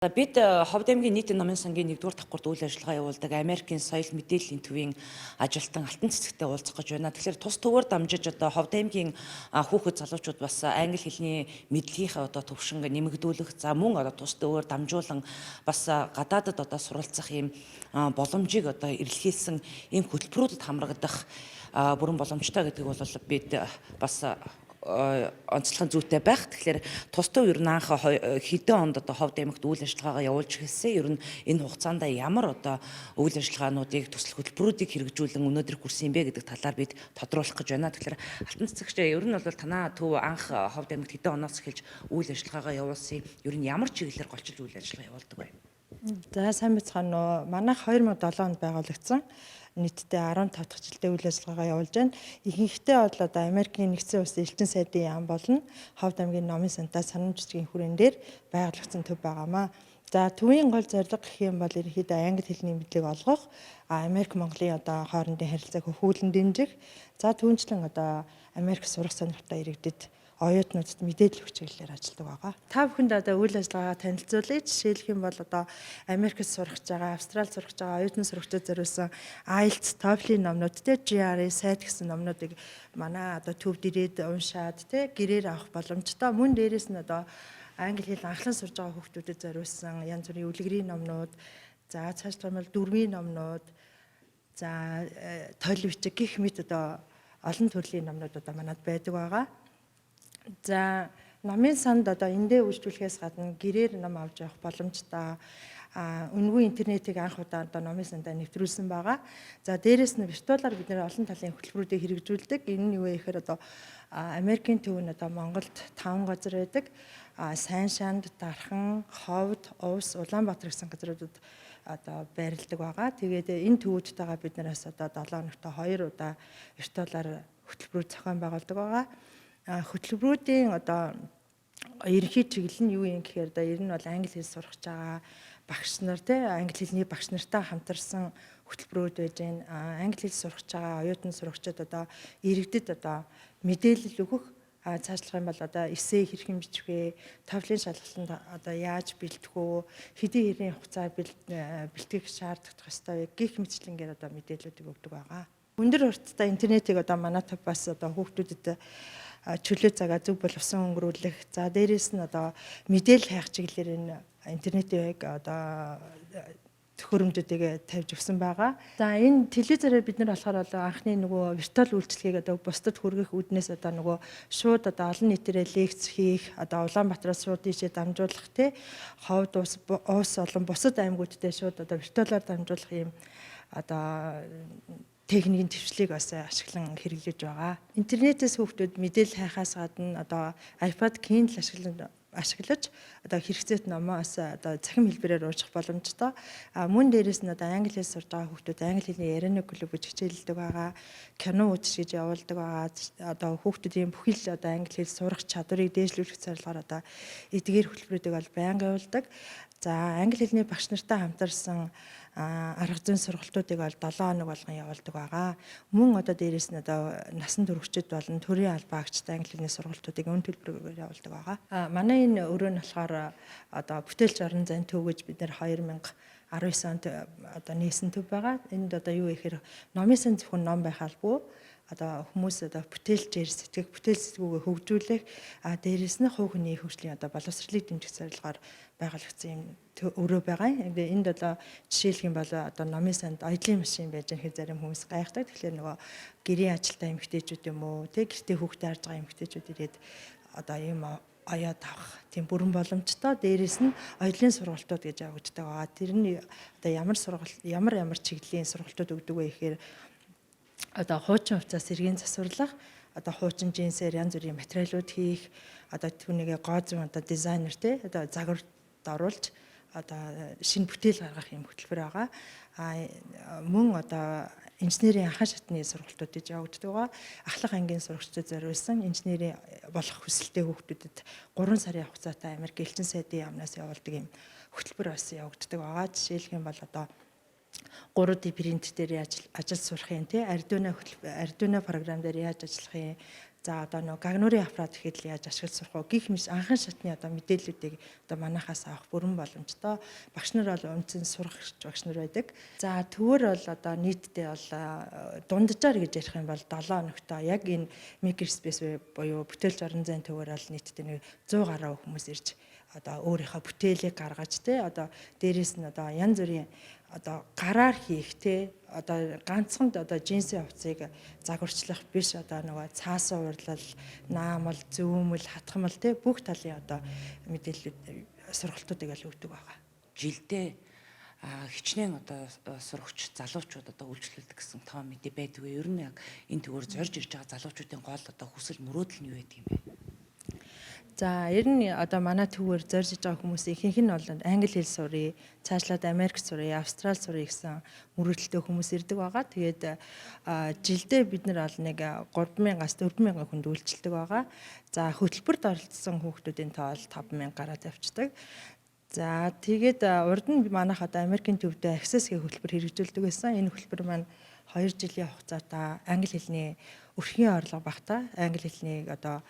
Бид Ховд аймгийн нийтийн номын сангийн 1-р давхарт үйл ажиллагаа явуулдаг Америкийн соёл мэдээллийн төвийн ажилтан Алтан цэцэгтэй уулзах гэж байна. Тэгэхээр тус төвөөр дамжиж одоо Ховд аймгийн хүүхэд залуучууд бас англи хэлний мэдлэгийнхээ одоо төвшинг нэмэгдүүлэх, за мөн одоо тус төвөөр дамжуулан бас гадаадад одоо суралцах ийм боломжийг одоо эрэлхийлсэн ийм хөтөлбөрүүдэд хамрагдах бүрэн боломжтой гэдгийг бол бид бас онцлох зүйтэй байх. Тэгэхээр тус төв ер нь анх хэдэн онд одоо Ховд аймагт үйл ажиллагаагаа явуулж эхэлсэн. Ер нь энэ хугацаанд ямар одоо үйл ажиллагаануудыг, төсөл хөтөлбөрүүдийг хэрэгжүүлэн өнөөдөр хүрсэн юм бэ гэдэг талаар бид тодруулах гэж байна. Тэгэхээр Алтан цэцэгч, ер нь бол танаа төв анх Ховд аймагт хэдэн оноос эхэлж үйл ажиллагаагаа явуулсан юм? Ер нь ямар чиглэлээр голчилж үйл ажиллагаа явуулдаг вэ? За, сайн байцгаана уу. Манайх 2007 онд байгуулагдсан. Нийтдээ 15 дахь жилдээ үйл ажиллагаагаа явуулж байна. Ихэнхдээ бол одоо Америкийн нэгдсэн улсын элчин сайдын яам болон Ховд аймгийн номын сантаа санам жижигэн хүрээн дээр байгуулагдсан төв байгаамаа. За, төвийн гол зорилго гэх юм бол ерөнхийдөө англи хэлний мэдлэг олгох, Америк Монголын одоо хоорондын харилцааг хөвгүүлэн дэмжих, за түүнчлэн одоо Америк сурах сонирхолтой иргэдэд, оюутнуудад мэдээлэл өгөх чиглэлээр ажилладаг байгаа. Та бүхэнд одоо үйл ажиллагаагаа танилцуулъя. Жишээлх юм бол одоо Америкт сурах байгаа, Австралид сурах байгаа оюутан сурагчдад зориулсан IELTS, TOEFL-ийн номнууд, те GRE, SAT гэсэн номнуудыг манай одоо төвд ирээд уншаад, те гэрээр авах боломжтой. Мөн дээрээс нь одоо англи хэл анхлан сурж байгаа хүүхдүүдэд зориулсан янз бүрийн үлгэрийн номнууд, за цаашлах юм бол дүрмийн номнууд, за толь бичиг гэх мэт одоо олон төрлийн номнууд одоо манад байдаг байгаа. За, номын санд одоо эндээ үйлчлүүлэхээс гадна гэрээр ном авч явах боломжтой. Үнэгүй интернетийг анх удаа одоо номын сандаа нэвтрүүлсэн байгаа. За, дээрээс нь виртуалаар бид нэр олон талын хөтөлбөрүүдийг хэрэгжүүлдэг. Энэ нь юу вэ гэхээр одоо Америкийн төв нь одоо Монголд 5 газар байдаг. Сайн шанд, Дархан, Ховд, Увс, Улаанбаатар гэсэн газруудад одоо байрладаг байгаа. Тэгээд энэ төвүүдтэйгээ бид нараас одоо 7 хоногт 2 удаа виртуалаар хөтөлбөрүүд зохион байгуулдаг байгаа. Хөтөлбөрүүдийн одоо ерөнхий чиглэл нь юу юм гэхээр одоо ер нь бол англи хэл сурах байгаа багш нар, те англи хэлний багш нартай хамтарсан хөтөлбөрүүд байж байна. Англи хэл сурах байгаа оюутан сурагчид, одоо иргэдэд одоо мэдээлэл өгөх, цаашлах юм бол одоо эссе хэрхэн бичих вэ, TOEFL-ын шалгалтанд одоо яаж бэлтгэх үү, хэдийн хэрийн хугацаа бэлтгэх шаардлагатай ёстой вэ гэх мэтчилэнгээр одоо мэдээллүүдийг өгдөг байгаа. Өндөр хурдтай интернетийг одоо манай төв бас одоо хүүхдүүдэд чөлөө цагаа зөв боловсон өнгөрүүлэх. За, дээрээс нь одоо мэдээлэл хайх чиглэлээр энэ интернетийг одоо төхөөрөмжүүдийг тавьж өгсөн байгаа. За, энэ телевизээрээ бид нар болохоор одоо анхны нөгөө виртуал үйлчилгээг одоо бусдад хүргэх үүднээс одоо нөгөө шууд одоо олон нийтээрээ лекц хийх, одоо Улаанбаатараас шууд ийшээ дамжуулах, те Ховд Увс олон бусад аймагуудтай шууд одоо виртуалаар дамжуулах ийм одоо техникийн дэвшлийг бас ашиглан хэрэглэж байгаа. Интернетээс хүүхдүүд мэдээлэл хайхаас гадна одоо iPad, Kindle ашиглаж одоо хэрэгцээт номоо бас одоо цахим хэлбэрээр унших боломжтой. Мөн дээрээс нь одоо англи хэл сурж байгаа хүүхдүүд англи хэлний ярианы клуб гэж хичээлдэг байгаа. Кино үзэж гэж явуулдаг байгаа. Одоо хүүхдүүдийн бүхэл одоо англи хэл сурах чадварыг дээшлүүлэх зорилгоор одоо эдгээр хөтөлбөрүүдийг бол байнга явуулдаг. За, англи хэлний багш нартай хамтарсан арга зүйн сургалтуудыг бол 7 хоног болгон явуулдаг байгаа. Мөн одоо дээрээс нь одоо насан туршид болон төрийн албан агчтай англи хэлний сургалтуудыг үн төлбөрөөр явуулдаг байгаа. Манай энэ өрөө нь болохоор одоо бүтээлч орон зайн төв гэж бид нэр 2019 онд одоо нээсэн төв байгаа. Энд одоо юу гэхээр номын сан зөвхөн ном байх албагүй, одоо хүмүүс одоо бүтээлчээр сэтгэх, бүтээл сэтгүүгээ хөгжүүлэх, дээрээс нь хувь хүний хөгжлийн одоо боловсролыг дэмжих зорилгоор байгуулагдсан юм өрөө байгаа. Ингээ энд одоо жишээлх юм бол одоо номын санд оёдлын машин байж байгаа зарим хүмүүс гайхдаг. Тэгэхээр нөгөө гэрийн ажилтаа эмэгтэйчүүд юм уу, тэг гэртээ хүүхдээ харж байгаа эмэгтэйчүүд ирээд одоо ийм оёод авах тийм бүрэн боломжтой. Дээрээс нь оёлын сургалтууд гэж явагддаг байгаа. Тэр нь одоо ямар сургалт, ямар ямар чиглэлийн сургалтууд өгдөг вэ гэхээр одоо хуучин хувцас сэргийн засварлах, одоо хуучин джинсээр янз бүрийн материалууд хийх, одоо түүнийгээ гоо зүйн одоо дизайнер, те одоо загварт оруулж одоо шинэ бүтээл гаргах юм хөтөлбөр байгаа. Мөн одоо инженерийн анхан шатны сургалтууд гэж явагддаг байгаа. Ахлах ангийн сурагчдад зориулсан инженерийн болох хүсэлтэй хүүхдүүдэд 3 сарын хугацаатай Америк элчин сайдын яамнаас явуулдаг юм хөтөлбөр бас явагддаг байгаа. Жишээлх юм бол одоо 3D принтер дээр яаж ажил сурах юм, те Arduino програм дээр яаж ажиллах юм. За одоо нөгөө гагнуурын аппарат гэхэд л яаж ашиглаж сурах уу гих мэт анхан шатны одоо мэдээллүүдийг одоо манахаас авах бүрэн боломжтой. Багш нар бол үндсэн сурах багш нар байдаг. За төвөр бол одоо нийтдээ бол дунджаар гэж ярих юм бол 7 хоногтой яг энэ makerspace буюу бүтээлч орон зайн төвөр бол нийтдээ нэг 100 гаруй хүмүүс ирж одоо өөрийнхөө бүтээлийг гаргаж те одоо дээрэс нь одоо янз бүрийн одоо гараар хийх те одоо ганцханд одоо джинсийн хувцсыг загварчлах биш одоо нөгөө цаасан уурлал, наамал, зөөмөл, хатгамал те бүх талын одоо мэдээлэл сургалтуудыг л өгдөг байгаа. Жилдээ хичнээн одоо сурагч залуучууд одоо үйлчлүүлдэг гэсэн тоо мэдээ байдаг. Ер нь яг энэ төвөөр зорж ирж байгаа залуучуудын гол одоо хүсэл мөрөөдөл нь юу байдаг юм бэ? За ер нь одоо манай төвөөр зорж иж байгаа хүмүүсийн ихэнх нь бол англи хэл сурыг, цаашлаад Америк сурыг, Австрал сурыг гэсэн мөрөөдөлтэй хүмүүс ирдэг байгаа. Тэгээд жилдээ бид нар бол нэг 3000-аас 4000 хүнд үйлчилдэг байгаа. За хөтөлбөрт оролцсон хүүхдүүдийн тоо бол 5000 гараад явцдаг. За тэгээд урд нь манайх одоо Америкийн төвдөө Access гэх хөтөлбөр хэрэгжүүлдэг байсан. Энэ хөтөлбөр маань 2 жилийн хугацаатай англи хэлний өрхийн орлого багтаа англи хэлнийг одоо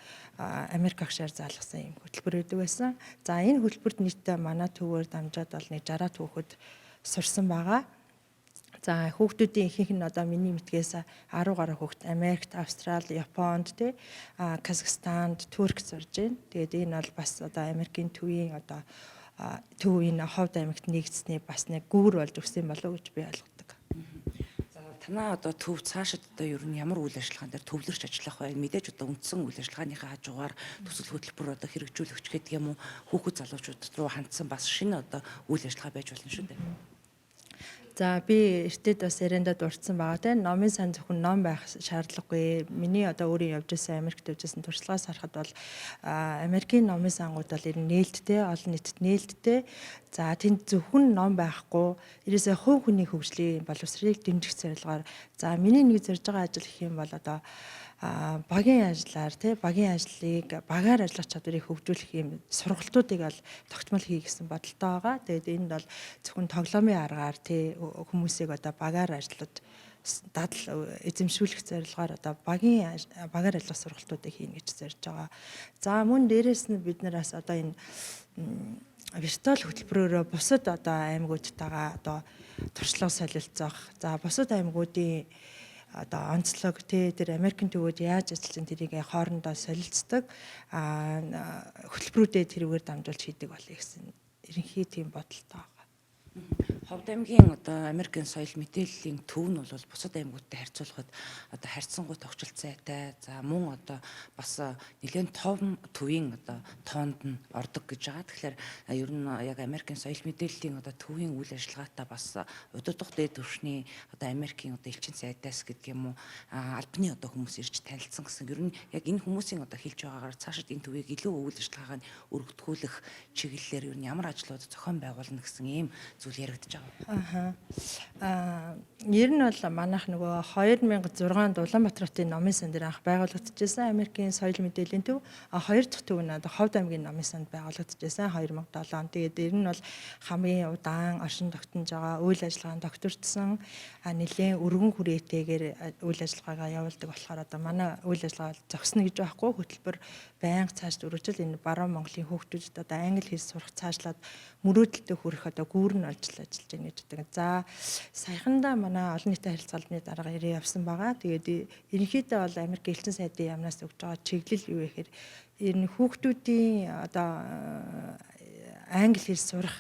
Америк агшаар заалгасан юм хөтөлбөр өгдөг байсан. За энэ хөтөлбөрт нийтдээ манай төвөөр дамжаад бол нэг 60 хүүхэд сурсан байгаа. За хүүхдүүдийн ихэнх нь одоо миний мэдгээс 10 гаруй хүүхд Америкт, Австрали, Японд тий Казахстанд, Турк сурж байна. Тэгээд энэ бол бас одоо Америкийн төвийн одоо төв энэ Ховд аймагт нэгдсэний бас нэг гүүр болж өгсөн болов уу гэж би ойлгодог. За танаа одоо төв цаашид одоо ер нь ямар үйл ажиллагаан дээр төвлөрч ажиллах вэ? Мэдээж одоо үндсэн үйл ажиллагааныхаа хажуугаар төсөл хөтөлбөр одоо хэрэгжүүлэх гэдэг юм уу хүүхэд залуучууд руу хандсан бас шинэ одоо үйл ажиллагаа байж болно шүү дээ. За би эртэд бас яриандаа дурдсан байгаа тийм номын сан зөвхөн ном байх шаардлагагүй. Миний одоо өөрийн явж байсан Америкт явж байсан туршлагаас харахад бол Америкийн номын сангууд бол ер нь нээлттэй, олон нийтэд нээлттэй. За тэнд зөвхөн ном байхгүй, ерөөсөө хувь хүний хөгжлийн боловсролыг дэмжих зорилгоор за миний нэг зорж байгаа ажил гэх юм бол одоо багийн ажиллаар тий багийн ажлыг багаар ажиллах чадварыг хөгжүүлэх юм сургалтуудыг бол тогтмол хий гэсэн бодолтой байгаа. Тэгээд энд бол зөвхөн тоглоомын аргаар тий хүмүүсийг одоо багаар ажиллаж дадал эзэмшүүлэх зорилгоор одоо багийн багаар ажиллах сургалтуудыг хийнэ гэж зорж байгаа. За мөн дээрэс нь бид нараас одоо энэ виртуал хөтөлбөрөөрөө бусад одоо аймагуудтайгаа одоо туршлага солилцох. За бусад аймагуудын одоо онцлог тий тэр Америкийн төвөд яаж ажиллаж тэрийг хоорондоо солилцдог хөтөлбөрүүдэд тэрүүгээр дамжуулж хийдэг болъё гэсэн ерөнхий тийм бодолтой байгаа. Ховд аймгийн одоо Америкийн соёл мэдээллийн төв нь бол бусад аймагуудтай харьцуулахад одоо харьцангуй тогтчлт сайтай. За мөн одоо бас нэлээд том төвийн одоо тоонд нь ордог гэж байгаа. Тэгэхээр ер нь яг Америкийн соёл мэдээллийн одоо төвийн үйл ажиллагаатай бас удирдах дээд түвшний одоо Америкийн одоо элчин сайдаас гэдэг юм уу албаны одоо хүмүүс ирж танилцсан гэсэн. Ер нь яг энэ хүмүүсийн одоо хэлж байгаагаар цаашид энэ төвийг илүү үйл ажиллагаагаа нь өргөтгүүлэх чиглэлээр ер нь ямар ажлууд зохион байгуулна гэсэн ийм зүйл яригдж байгаа. Аха. Ер нь бол манайх нөгөө 2006 онд Улаанбаатар хотын номын сан дээр анх байгуулагдчихсан Америкийн соёл мэдээллийн төв. Хоёр дахь төв нь одоо Ховд аймгийн номын санд байгуулагдчихсан 2007 онд. Тэгээд ер нь бол хамгийн удаан оршин тогтнож байгаа үйл ажиллагаанд тогтворцсон нэлээд өргөн хүрээтэйгээр үйл ажиллагаагаа явуулдаг болохоор одоо манай үйл ажиллагаа зогсно гэж байхгүй, хөтөлбөр байнга цааш өргөжил энэ баруун Монголын хүүхдүүдэд одоо англи хэл сурах цаашлаад мөрөөдөлтөд хүрэх одоо гүүр нь олж ажиллаж байна гэж боддог. За саяхандаа манай олон нийтийн харилцаа албаны дарга ирээ явсан байгаа. Тэгээд ерөнхийдөө бол Америк элчин сайдын яамнаас өгж байгаа чиглэл юу гэхээр ер нь хүүхдүүдийн одоо англи хэл сурах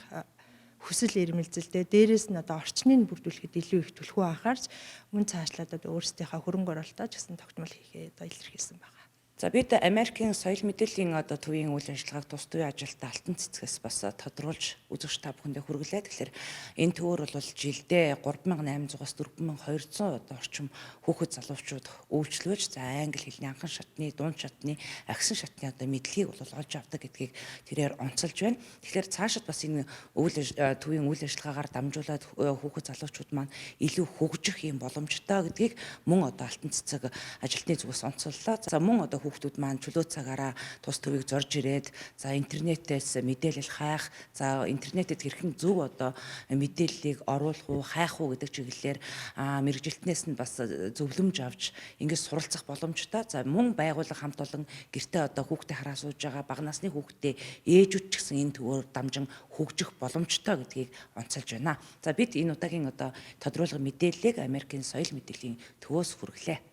хүсэл эрмэлзэлтэй дээрээс нь одоо орчныг бүрдүүлэхэд илүү их түлхүү анхаарч мөн цаашлаад одоо өөрсдийнхөө хөрөнгө оруулалтаа ч гэсэн тогтмол хийхээ одоо илэрхийлсэн байна. За бид Америкийн соёл мэдээллийн одоо төвийн үйл ажиллагааг тус төвийн ажилтаа Алтан цэцгээс бас тодруулж үзэгч та бүхэндээ хүргэлээ. Тэгэхээр энэ төвөр бол жилдээ 3800-аас 4200 одоо орчим хүүхэд залуучууд үйлчлүүлж за англи хэлний анхан шатны, дунд шатны, агсан шатны одоо мэдлэгийг бол олж авдаг гэдгийг тэрээр онцолж байна. Тэгэхээр цаашид бас энэ үйл төвийн үйл ажиллагаагаар дамжуулаад хүүхэд залуучууд маань илүү хөгжих юм боломжтой гэдгийг мөн одоо Алтан цэцэг ажилтны зүгээс онцоллоо. За мөн одоо Хүүхдүүд маань чөлөө цагаараа тус төвийг зорж ирээд, за, интернетээс мэдээлэл хайх, за, интернетэд хэрхэн зөв одоо мэдээллийг оруулах уу, хайх уу гэдэг чиглэлээр мэргэжилтнээс нь бас зөвлөмж авч ингэж суралцах боломжтой. За, мөн байгууллага хамт олон гэртээ одоо хүүхдээ хараа сууж байгаа бага насны хүүхдээ ээжүүд ч гэсэн энэ төвөөр дамжин хөгжих боломжтой гэдгийг онцолж байна. За, бид энэ удаагийн одоо тодруулгын мэдээллийг Америкийн соёл мэдээллийн төвөөс хүргэлээ.